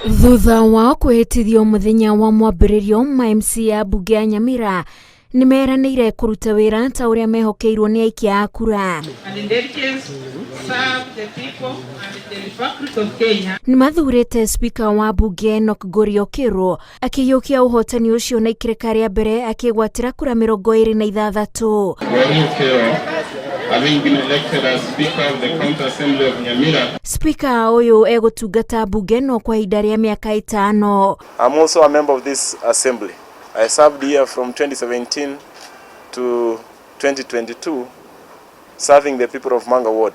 Thutha wa kwĩhĩtithio mũthenya wa mwambĩrĩrio, ma MCA a mbunge ya Nyamira nĩ meranĩire kũruta wĩra ta ũrĩa mehokeirwo nĩ aikia a kura. And in that case, serve the people and the Republic of Kenya. Nĩ mathurĩte spika wa mbunge Enoch Ngoria Okero akĩiyũkia ũhotani ũcio na ikĩrĩka rĩa mbere akĩgwatĩra kura 26. Ngoria Okero, having been elected as Speaker of the County Assembly of Nyamira. Spika ũyũ egũtungata mbunge no kwa ihinda rĩa mĩaka 5. I'm also a member of this assembly. I served here from 2017 to 2022, serving the people of Manga Ward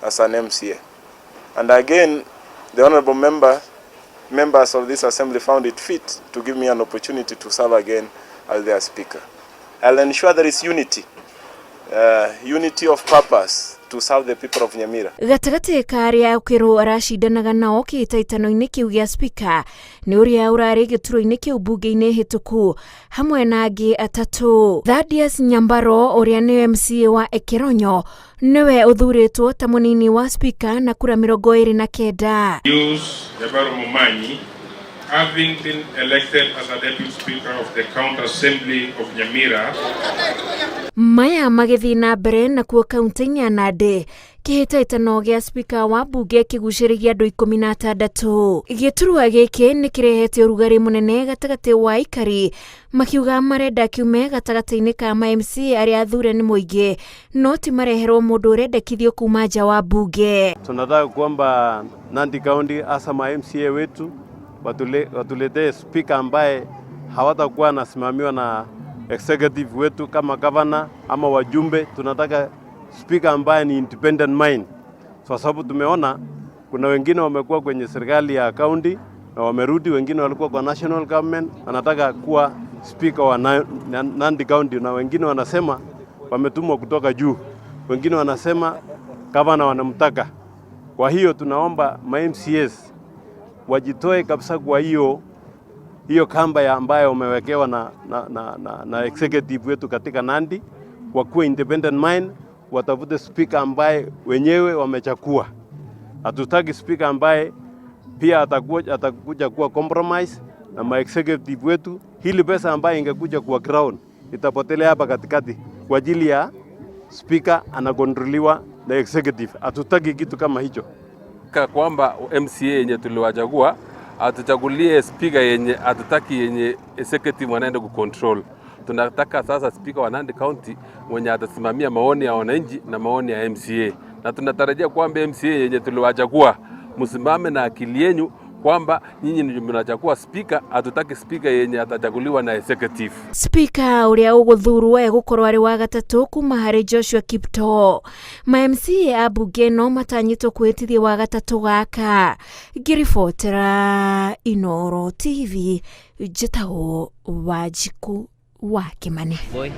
as an MCA. And again, the honorable members of this assembly found it fit to give me an opportunity to serve again as their speaker. I'll ensure there is unity, unity of purpose to serve the people of Nyamira. Gatagatĩ ka arĩa Okero aracindanaga nao kĩhĩtahĩtano-inĩ kĩu gĩa spika nĩ ũrĩa ũrarĩ gĩturwa-inĩ kĩu mbunge-inĩ hĩtũku hamwe na angĩ atatũ. Thaddeus Nyambaro ũrĩa nĩ MCA wa Ekeronyo nĩwe ũthurĩtwo ta mũnini wa spika na kura 29. Use Nyabaro Momanyi, having been elected as a Deputy Speaker of the County Assembly of Nyamira. Maya magĩthiĩ na mbere nakuo kaunti-inĩ ya Nandi, kĩhĩtahĩtano gĩa spika wa mbunge kĩgucĩrĩria andũ 16. Gĩturwa gĩkĩ nĩ kĩrehete ũrugarĩ mũnene gatagatĩ wa aikari makiuga marenda kiume gatagatĩ-inĩ ka ma MCA arĩa athure nĩ mũingĩ no ti mareherwo mũndũ ũrendekithio kuma nja wa mbunge. Tunataka kwamba Nandi County hasa ma MCA wetu watuletee speaker ambaye hawatakuwa anasimamiwa na executive wetu kama governor ama wajumbe. Tunataka speaker ambaye ni independent mind, kwa sababu tumeona kuna wengine wamekuwa kwenye serikali ya county na wamerudi, wengine walikuwa kwa national government, wanataka kuwa speaker wa Nandi County, na wengine wanasema wametumwa kutoka juu, wengine wanasema gavana wanamtaka. Kwa hiyo tunaomba ma MCAs wajitoe kabisa kwa hiyo kamba ya ambayo wamewekewa na executive wetu katika Nandi, wakuwe independent mind, watafute speaker ambaye wenyewe wamechagua. Hatutaki speaker ambaye pia atakuja kuwa compromise na ma executive wetu. Hili pesa ambayo ingekuja kwa ground itapotelea hapa katikati kwa ajili ya speaker anakontroliwa na executive. Hatutaki kitu kama hicho. Kwamba MCA yenye tuliwachagua atuchagulie speaker yenye hatutaki, yenye executive wanaenda kucontrol. Tunataka sasa speaker wa Nandi County mwenye atasimamia maoni ya wananchi na maoni ya MCA, na tunatarajia kwamba MCA yenye tuliwachagua msimame na akili yenu kwamba nyinyi ndio mnachagua speaker. Hatutaki speaker yenye atachaguliwa na executive. Spika ũrĩa ũgũthurwo egũkorwo arĩ wa gatatũ kuma harĩ Joshua Kiptoo. Ma MCA a mbunge ĩno matanyĩtwo kwĩhĩtithio wa gatatũ gaka. Ngĩribotera Inooro TV, njĩtagwo Wanjikũ wa Kĩmani. Boy.